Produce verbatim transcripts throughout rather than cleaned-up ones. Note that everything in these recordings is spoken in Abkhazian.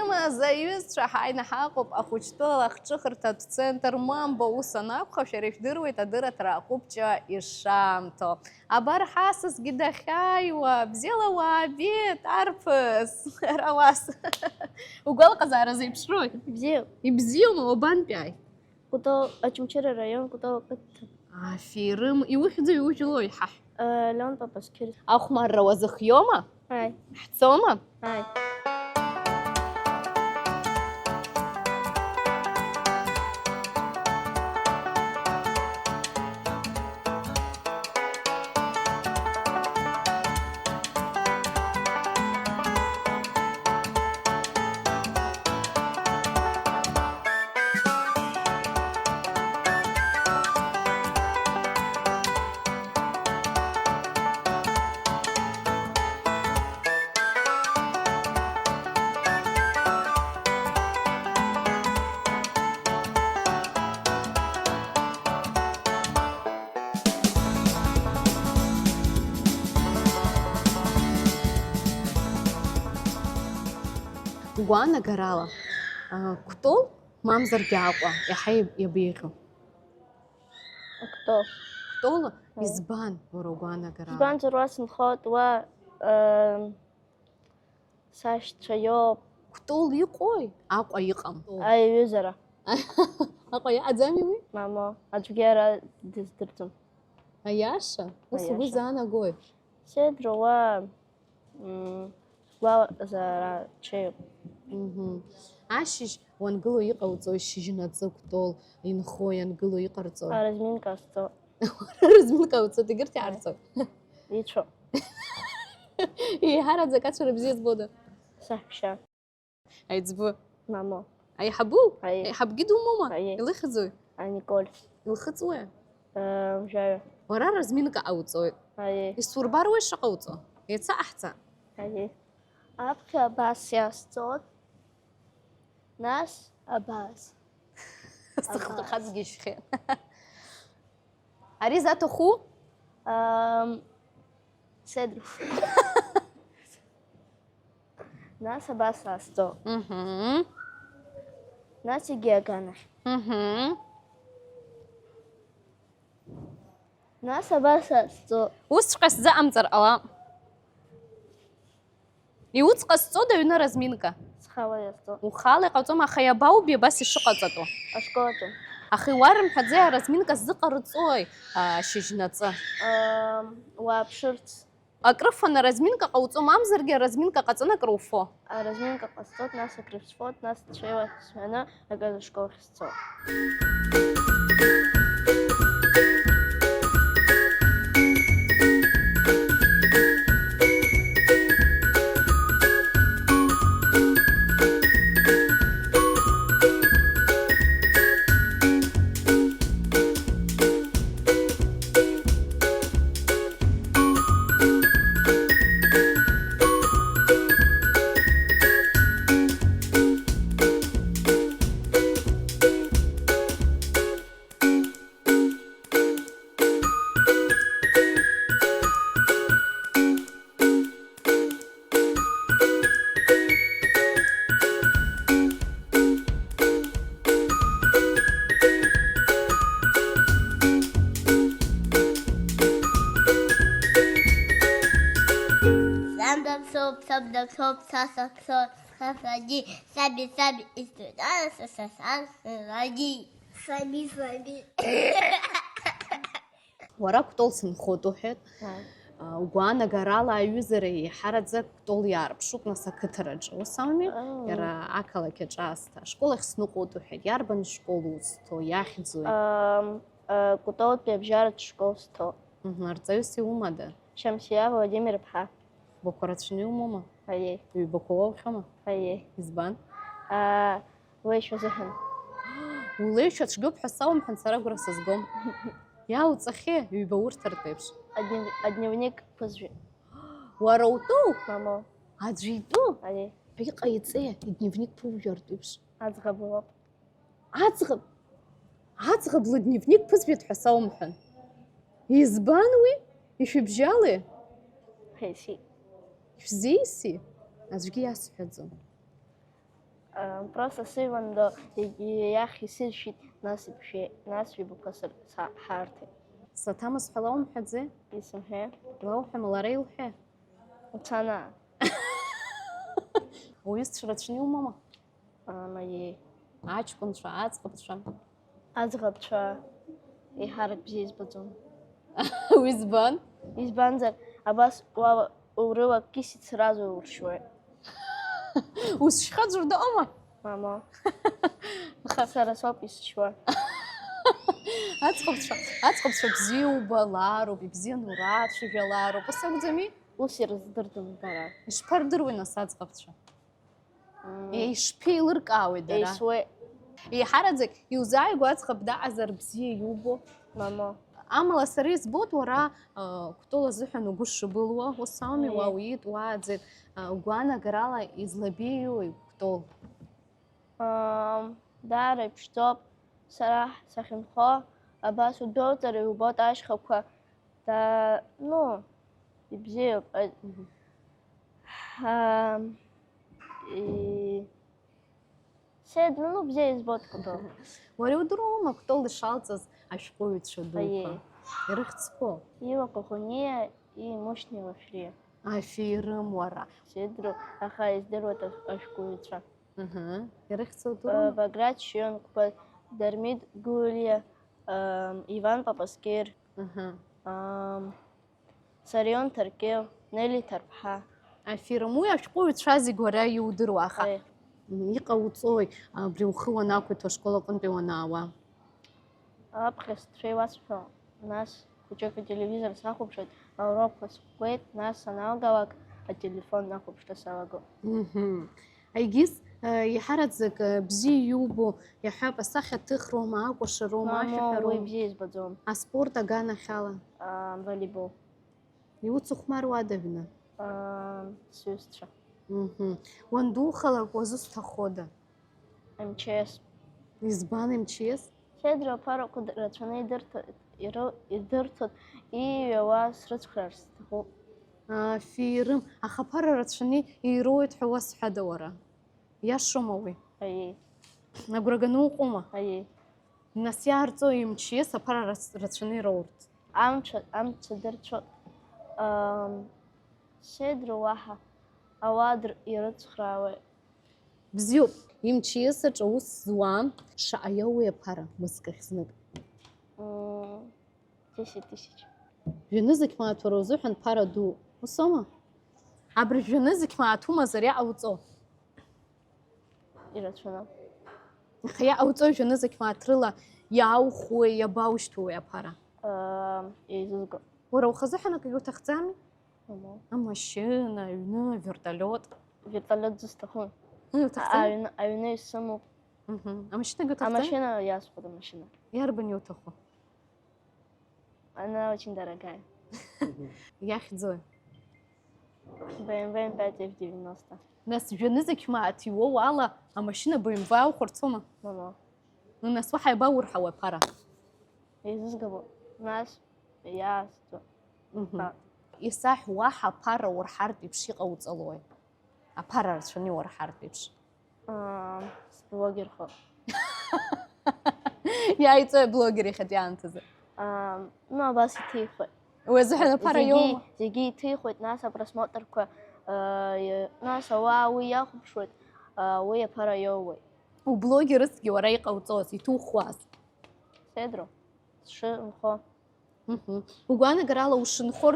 Зыҩызцәа ҳааины ҳаҟоуп ахәыҷтәыла ахҿыхырҭатә центр Мамба. Ус анакәха, шәара ишәдыруеит адырраҭара аҟәыбҷа ишаамҭоу. Абар ҳасасгьы дахьааиуа, бзиала уаабеит, арԥыс! Ара уас. Угәалаҟазаара зеиԥшрои? Бзиоуп. Ибзиоума, уабантәи ааи? Кәтол Очамчыра араион, Кәтол ақыҭа. Аферым, иухьӡу иужәлои, ҳаҳә? Э, Леон Папасқьыр. Ахәмарра уазыхиома? Ааи. Ҳцома? Ааи. Гәаанагарала, а, Кәтол, мамзаргьы Аҟәа, иаҳа иабеиӷьу? Кәтол. Кәтол? Аиеи. Избан уара угәаанагарала? Избанзар, уа сынхоит, уа, э, сашьцәа иоуп. Кәтол иҟои? Аҟәа иҟам. Аиҩызара. Аҟәа иҟаӡами уи? Мамоу, аӡәгьы ара дыздырӡом. Аиаша? Ус угәы Аиаша. Заанагои? Сеидра уа, м, сгәалаҟазаара ҽеиуп. Мгм. Ашьыжь уангыло иҟауҵои, шьыжьнаҵы Кәтол инхо иангыло иҟарҵои? Аразминка ҟасҵо. Разминка уцоит, егьырҭ иаарҵоит. Ицәо. Еиҳараӡак ацәара бзиа збода? Саҳәшьа. Аиҵбы. Мамоу. Аиҳабу? Аиеи. Аиҳабгьы думоума? Аиеи. Илыхьӡои? Аниколь. Илхыҵуеи? Э, жәаҩа. Уара разминка ҟауҵоит. Аиеи. Исурбар уи шыҟауҵо? Еицаҟаҳҵа. Аиеи. Аԥхьа абас иасҵоит. Нас абас. Сыххаҵгьы ишьхьеит. Ари заҭаху? Ам, Седру. Нас абас асҵо. Мгм. Нас егьи аганахь. Мгм. Нас абас асҵо. Усҵәҟьа сзыҟамҵар ҟалап. Иуц ҟазҵода аҩны разминка? Схала иазҵо. Ухала иҟаҵом, аха иабаубеи абас ишыҟаҵатәу? Ашколаҿы. Аха иуарымҳәаӡеи, аразминка зыҟарҵои, а, шьыжьнаҵы? Ам, уааԥшырц. Акрыфаны разминка ҟауҵо, мамзаргьы аразминка ҟаҵаны акруфо? Аразминка ҟасҵоит, нас акрыф- Сфот, нас ҽеила сҳәаны акыр ашкол ахь сцо. Сам дам соуп, саб дам соуп, са саԥсоуп, са сади, саби, саби, истудара, са, са, са, сади. Саби, саби. Уара Кәтол сынхоит уҳәеит. Ааи. А, угәаанагарала аҩызара еиҳараӡак Кәтол иаарԥшуп, нас, ақыҭараҿы, ус ауми? Аа. Иара ақалақь аҿы аасҭа. Ашкол ахь сныҟәоит уҳәеит. Иарбан школ узҭо, иахьӡуи? Ам, а, Кәтолтәи абжьаратә школ сҭо. Мгм, арҵаҩыс иумада? Шьамсиа Владимир-иԥҳа. Бақәа рацәаны иумоума? Аиеи. Ҩбақәа уоухьоума? Аиеи. Избан? Аа, улеишәа азыҳәан. Улеишәа цәгьоуп ҳәа саумҳәан, сара агәра сызгом. Иауҵахьеи, ҩба урҭартә еиԥш? Аднев-, адневник ԥызжәеит. Уара утәу? Мамоу. Аӡәы итәу? Аиеи. Иҟаиҵеи, идневник ԥужәартә еиԥш? Аӡӷаб лоуп. Аӡӷаб, аӡӷаб лыдневник ԥызжәеит ҳәа саумҳәан. Избан уи? Ишәыбжьалеи? Ҳеисит. Шәзеиси? Аӡәгьы иасҳәаӡом. Просто сыҩуан, егьи иахь исыршәит, нас иԥжәеит, нас ҩбақәа сыр-, са-, ҳарҭеит. Саҭамыз ҳәа лаумҳәаӡеи? Исымҳәеи? Лауҳәама, лара илҳәеи? Уцана. Уҩызцәа рацәаны иумоума? Амаиеи. Аҷкәынцәа, аӡӷабцәа? Аӡӷабцәа еиҳарак бзиа избаӡом. Уи збан? Избанзар, абас уа урылакгьы сразу уршьуеит. Узшьхьа ӡәыр дыҟоума? Мамоу. Сара соуп исшьуа. Аӡӷабцәа, аӡӷабцәа бзиа убалароуп, ибзианы урацәажәалароуп, ус акәӡами? Ус ирыздырӡом дара. Ишԥардыруеи нас аӡӷабцәа? Ишԥеилыркаауеи дара? Еисуеит. Еиҳараӡак иузааигәоу аӡӷаб даҟазар бзиа иубо? Мамоу. Амала сара избоит уара, а, Кәтол азыҳәан угәы шыбылуа, ус ауми, уа уит, уааӡеит, а, угәаанагарала излабеиоуи Кәтол? Даара иԥшӡоуп, сара сахьынхо абас удәылҵыр иубоит ашьхақәа, да, ну, ибзиоуп. Сеидмыну бзиа избоит Кәтол. Уара иудыруама Кәтол дышалҵыз ашәҟәыҩҩцәа дуқәа? Ирыхьӡқәоу? Иуа Коӷониа и Мушьни Лашәриа. Аферым уара. Сеидру, аха издыруеит ашәҟәыҩҩцәа. Ирыхьӡ удыруама? Баграт Шьынқәба, Дырмит Гәлиа, Иван Папаскер, Сарион Ҭаркьыл, Нели Ҭарԥҳа. Аферым, уи ашәҟәыҩҩцәа зегь уара иудыруа, аха иҟауҵои абри ухы уанақәиҭу ашкол аҟынтәи уанаауа? Аԥхьа сцәа иуасҳәо, нас хәыҷык ателевизор сахәаԥшуеит, аурокқәа схәуеит, нас саналгалак ателефон нахәаԥшра салагоит. Егьыс, еиҳараӡак бзиа иубо, иаҳҳәап, асахьаҭыхроума, акәашароума, ашәаҳәароума? Уи бзиа избаӡом. Аспорт аганахьала? Волейбол. Иуцыхәмаруада аҩны? Сҩызцәа. Уандухалак уазусҭахода? МЧС. Избан МЧС? Сеидру аԥарақәа рацәаны идырҭоит, ирдырҭоит, ииҩуа срыцхраар сҭахуп. Аферым, аха аԥара рацәаны ироуеит ҳәа уасҳәада уара? Иашоума уи? Аиеи. Агәра ганы уҟоума? Аиеи. Нас иаарҵои МЧС аԥара рацәаны ироурц? Амца, амца дырцәо, сеидру уаҳа ауаа ирыцхраауеит. Бзиоуп, МЧС аҿы аус зуа шаҟа иоуеи аԥара, мызкахь знык? Десять тысяч. Жәанызқь мааҭ уара узыҳәан ԥара ду, усоума? Абри жәанызқь мааҭ умазар иаҟауҵо? Ирацәаны. Аха иаҟауҵои жәанызқь мааҭ рыла иааухуеи, иабаушьҭуеи аԥара? Еизызго. Уара ухазыҳәан акгьы уҭахӡами? Амашьына, аҩны, авертолиот. Вертолиот зысҭаху. Иуҭахӡам? Аҩны исымоуп. Амашьынагьы уҭахӡам? Амашьына иасҳәоит, амашьына. Иарбан иуҭаху? Она очень дорогая. Иахьӡои? Б М В пять Ф девяносто. Нас жәанызқь мааҭ иуоу ала амашьына Б М В аухәарцома? Мамоу. Нас уаҳа иабаурҳауеи аԥара? Еизызгабо. Нас иаасҭо. Исаҳә, уаҳа аԥара урҳартә еиԥш иҟауҵалои? Аԥара рацәаны иурҳартә еиԥш. Сблогерхо. Иааиҵои аблогер иахьатәи аамҭазы? Ну, абас иҭихуеит. Уи азыҳәан аԥара иоума? Зегьы иҭихуеит, нас апросмотрқәа, нас ауаа уи иахәаԥшуеит, уи аԥара иоуеит. Ублогерызҭгьы уара иҟауҵоз, иҭухуаз? Сеидру, сшынхо. Угәаанагарала ушынхо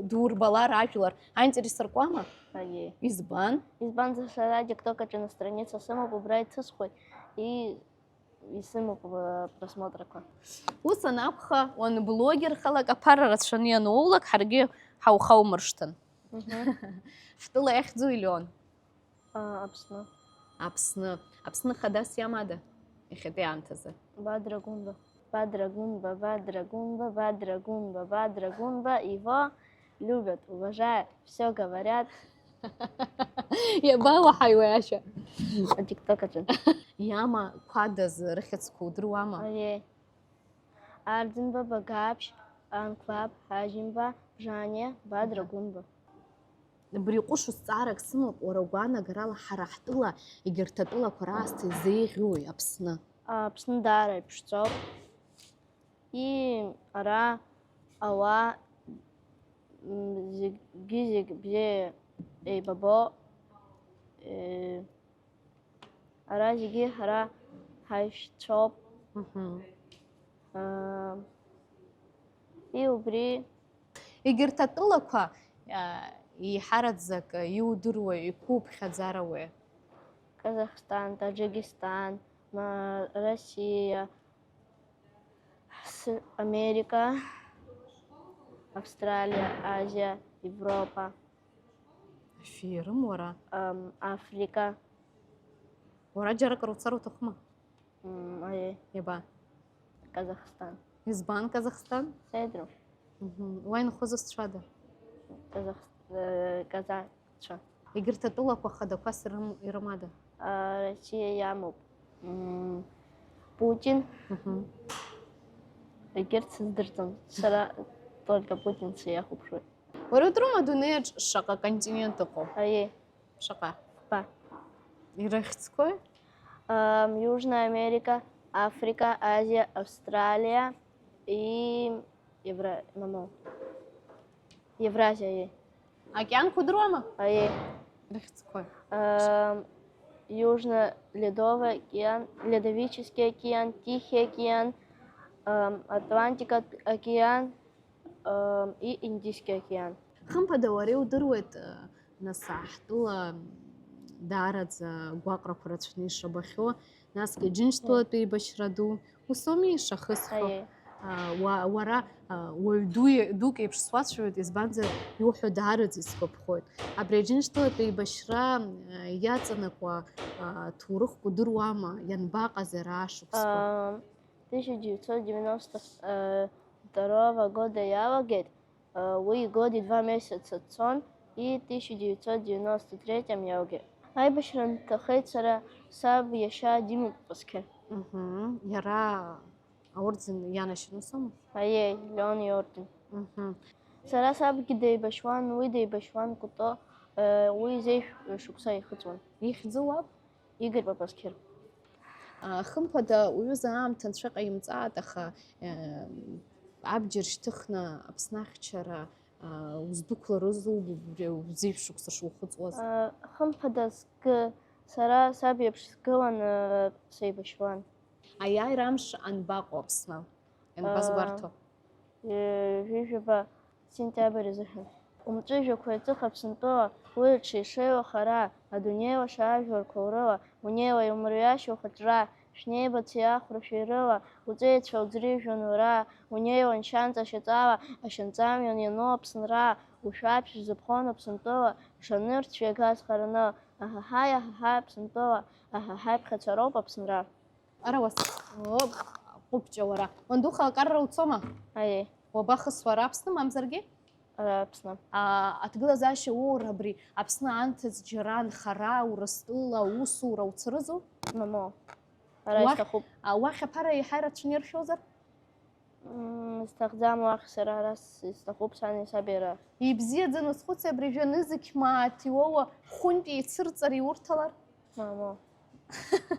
дурбалар ажәлар аинтерес ркуама? Аиеи. Избан? Избанзар, сара тикток аҿы страница сымоуп, убра иҭысхуеит, и исымоуп просмотрқәа. Ус анакәха, уанблогерхалак аԥара рацәаны ианоулак, ҳаргьы ҳаухаумыршҭын. Ҳтәыла иахьӡу Леон? Аԥсны. Аԥсны. Аԥсны хадас иамада иахьатәи аамҭазы? Бадра Гәынба. Бадра Гәынба, Бадра Гәынба, Бадра Гәынба, Бадра Гәынба, его любят, уважают, всё говорят. Иабауаҳаи уи ашәа? Атикток аҿы. Иама қәадаз рыхьӡқәа удыруама? Аиеи. Арӡынба, Багаԥшь, Анқәаб, Ҳажьымба, Бжаниа, Бадра Гәынба. Абри иҟәышу зҵаарак сымоуп, уара угәаанагарала ҳара ҳтәыла егьырҭ атәылақәа раасҭа изеиӷьуи Аԥсны? Аԥсны даара иԥшӡоуп. И ара ауаа, м, зегьы-зегь бзиа еибабо, э, ара зегьы ҳара ҳаишьцәоуп. Мгм. Аа, и убри. Егьырҭ атәылақәа, а, еиҳараӡак иудыруеи, иқәуԥхьаӡарауеи? Казахстан, Таджикистан, ма-, Россиа, С-, Америка, Австралиа, Азиа, Европа. Аферым уара. Ам, Африка. Уара џьаракыр уцар уҭахума? М, аиеи. Иаба? Казахстан. Избан Казахстан? Сеидру. Мгм. Уа инхоз зусҭцәада? Казах-, э, казахцәа. Егьырҭ атәылақәа хадақәас ирым-, ирымада? А, Россиа иамоуп. М, Путин. Мгм. Егьырҭ сыздырӡом. Сара только Путин сиахәаԥшуеит. Уара удыруама адунеиаҿ шаҟа континент ыҟоу? Аиеи. Шаҟа? Фба. Ирыхьӡқәои? Ам, Южная Америка, Африка, Азия, Австралия и Евра-, мамо. Евразиа, аиеи. Океанқәа удыруама? Аиеи. Рыхьӡқәа. Ам, Южно-Ледовый океан, Ледовический океан, Тихий океан, ам, Атлантика океан, ам, и Индийский океан. Хымԥада, уара иудыруеит, нас, ҳтәыла даараӡа гәаҟрақәа рацәаны ишабахьоу, насгьы Аџьынџьтәылатәи еибашьра ду, ус ауми ишахысхьоу? Аиеи. А, уа-, уара, а, уаҩ ду-, дук еиԥш суацәажәоит, избанзар, иуҳәо даараӡа исгәаԥхоит. Абри Аџьынџьтәылатәи еибашьра, а, иаҵанакуа, а, ҭоурыхк удыруама, ианбаҟаз иара ашықәсқәа? А, тысяча девятьсот девяносто второго года иалагеит, уи игоит два месяца цон, и тысяча девятьсот девяносто третьем иалгеит. Аибашьра нҭахеит сара саб иашьа Дима Папасқьыр. Мгм. Иара аорден ианашьан усоума? Аиеи, Леон иорден. Мгм. Сара сабгьы деибашьуан, уи деибашьуан Кәтол, э, уи зежә шықәса ихыҵуан. Ихьӡу уаб? Игорь Папасқьыр. А, хымԥада, уҩыза аамҭа анцәа ҟаимҵааит, аха, э, абџьар шьҭыхны Аԥсны ахьчара, а, уздәықәларызу убри зежә шықәса шухыҵуаз? А, хымԥада, сгы-, сара саб иеиԥш сгылан, э, сеибашьуан. Аиааира амш анбаҟоу Аԥсны? Ианбазгәарҭо? Ҩажәижәаба сентиабр изыҳәан. Умҵәыжәҩақәа иҵых Аԥсынтәыла, уи рҽеишеиуа хара, адунеи лаша ажәларқәа урыла, унеила иумырҩашьо ухаҿра, шәнеибац иахәра шәирыла, уҵеицәа уӡрыжәҩан уара, унеила ншьанҵа шьаҵала, ашьанҵамҩан иану Аԥсынра, ушәаԥшь шәзыԥхон Аԥсынтәыла, шанырцә иагаз хараны, аҳаҳаи, аҳаҳаи Аԥсынтәыла, аҳаҳаи ԥхьацәароуп Аԥсынра. Ара уас-, оп, ҟәыбҷа уара. Уандуха акарра уцома? Аиеи. Уабахысуа, ара Аԥсны, мамзаргьы? Ара Аԥсны. А, аҭгылазаашьа уоур абри Аԥсны анҭыҵ џьара анхара, Урыстәыла аусура уцарызу? Мамоу. Ара Уахь-, исҭахуп. А, уахь аԥара еиҳа ирацәаны иршәозар? Мм, сҭахӡам уахь сара, ара с-, исҭахуп сани саби ара. Ибзиаӡаны усхәыци, абри жәа-нызқь мааҭ иоуа хәынтә еицырҵар иурҭалар? Мамоу.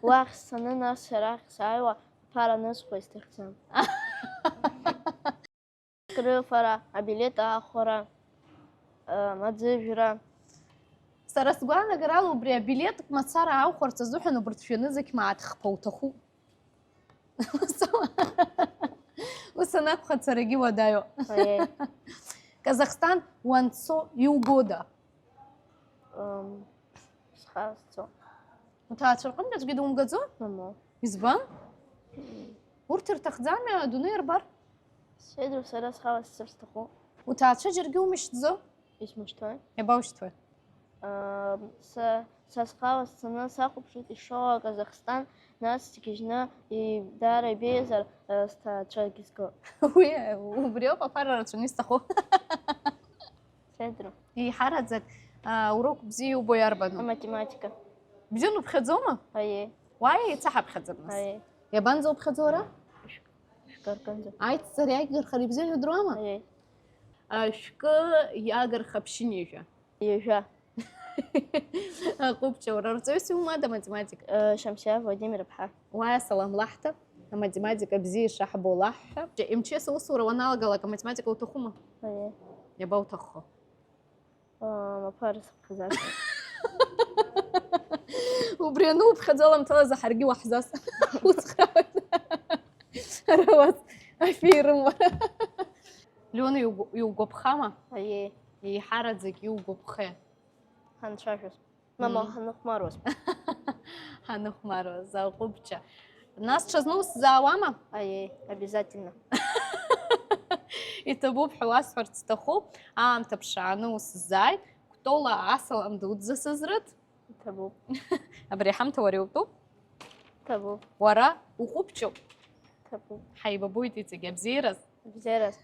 Уахь сцаны, нас арахь сааиуа, аԥара анысхуа исҭахӡам. Крыфара, абилеҭ аахәара, э, аӡыжәра. Сара сгәаанагарала убри абилеҭ мацара аахәарц азыҳәан убарҭ жәа-нызқь мааҭ хԥа уҭахуп. Ус анакәха, ацарагьы уадаҩу. Аиеи. Казахстан уанцо иугода? Ам, схы аасцо. Уҭаацәа рҟынтә аӡәгьы думгаӡо? Мамоу. Избан? Урҭ ирҭахӡами адунеи рбар? Сеидру, сара схала сцар сҭахуп. Уҭаацәа џьаргьы умышьҭӡо? Исмышьҭуеи? Иабаушьҭуеи? Ам, са, са схала сцаны сахәаԥшуеит ишоуа Казахстан, нас сгьежьны, и-, даара ибеиазар, а, сҭаацәагьы сго. Уи, убриоуп аԥара рацәаны исҭаху. Сеидру. Еиҳараӡак, а, урок бзиа иубо иарбану? Аматематика. Бзиа уныԥхьаӡома? Аиеи. Уааи, еицаҳаԥхьаӡап нас. Аиеи. Иабанӡа уԥхьаӡо уара? Шәкы-, шәкы рҟынӡа. Аицҵара иагархар ибзианы удыруама? Аиеи. А, шәкы иагарха ԥшьынҩажәа. Ҩажәа. Аҟәыбҷа, уара рҵаҩыс иумада аматематика? Э, Шамсиа Владимир-иԥҳа. Уааи асалам лаҳҭап, аматематика бзиа ишаҳбо лаҳҳәа. М Ч С усура уаналагалак аматематика уҭахума? Аиеи. Иабауҭаххо? Э, Мапара сыԥхьаӡаша. Убри ануԥхьаӡалам ҭалаза ҳаргьы уаҳзас. Уцхраауеит. Ара уац афирм. Леона, иугәаԥхама? Аиеи. Еиҳараӡак иугәаԥхеи? Ҳанцәажәоз. Мама, Мм. ҳаныхәмаруаз. Ҳаныхәмаруаз, аҟәыбҷа. Нас ҽазны усзаауама? Аиеи, обязательно. Иҭабуп ҳәа уасҳәарц сҭахуп, аамҭа ԥшааны усзааит, Кәтола асалам дуӡӡа сызрыҭ. Иҭабуп. Абри аҳамҭа уара иутәуп? Иҭабуп. Уара уҟәыбҷуп. Иҭабуп. Ҳаибабоит иҵегь абзиараз. Абзиараз.